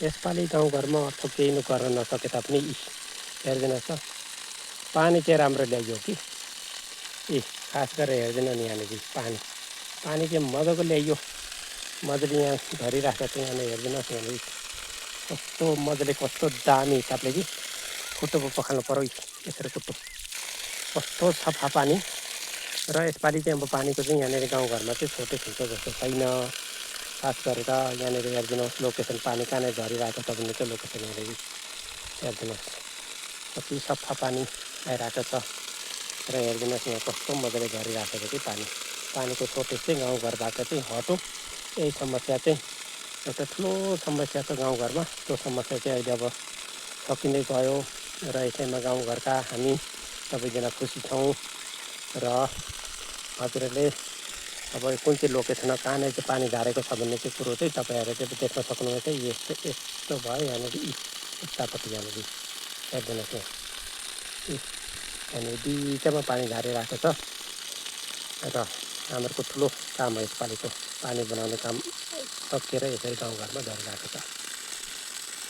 यसपालि गाउँघरमा अर्थो केही गर्न नसके तापनि हेरिदिनुहोस् त पानी चाहिँ राम्रो ल्याइयो कि खास गरेर हेरिदिनु नि यहाँनिर पानी चाहिँ मजाको ल्याइयो मजाले यहाँ झरिरहेको छ यहाँनिर हेरिदिनुहोस् यहाँनिर कस्तो मजाले कस्तो दामी हिसाबले कि खुट्टो पो पखाल्नु पर्यो यसरी खुट्टो कस्तो सफा पानी र यसपालि चाहिँ अब पानीको चाहिँ यहाँनिर गाउँघरमा चाहिँ सोर्टेज हुन्छ जस्तो छैन खास गरेर यहाँनिर हेरिदिनुहोस् लोकेसन पानी कहाँनिर झरिरहेको छ भन्ने चाहिँ लोकेसन यहाँनिर हेरिदिनुहोस् कति सफा पानी आइरहेको छ र हेरिदिनुहोस् यहाँ कस्तो मजाले झरिरहेको छ कि पानीको सोर्टेज चाहिँ गाउँघरबाट चाहिँ हटो यही समस्या चाहिँ एउटा ठुलो समस्या छ गाउँघरमा त्यो समस्या चाहिँ अहिले अब सकिँदै गयो र यसैमा गाउँघरका हामी सबैजना खुसी छौँ र हजुरहरूले अब कुन चाहिँ लोकेसनमा कहाँनिर चाहिँ पानी झारेको छ भन्ने चाहिँ कुरो चाहिँ तपाईँहरूले चाहिँ देख्न सक्नुहुन्छ यस्तो भयो यहाँनिर उतापट्टि यहाँनिर हेरिदिनुहोस् यहाँनिर बिचमा पानी झारिरहेको छ र हाम्रो ठुलो काम हो यसपालिको पानी बनाउने काम सकिएर यसरी गाउँघरमा झरिरहेको छ।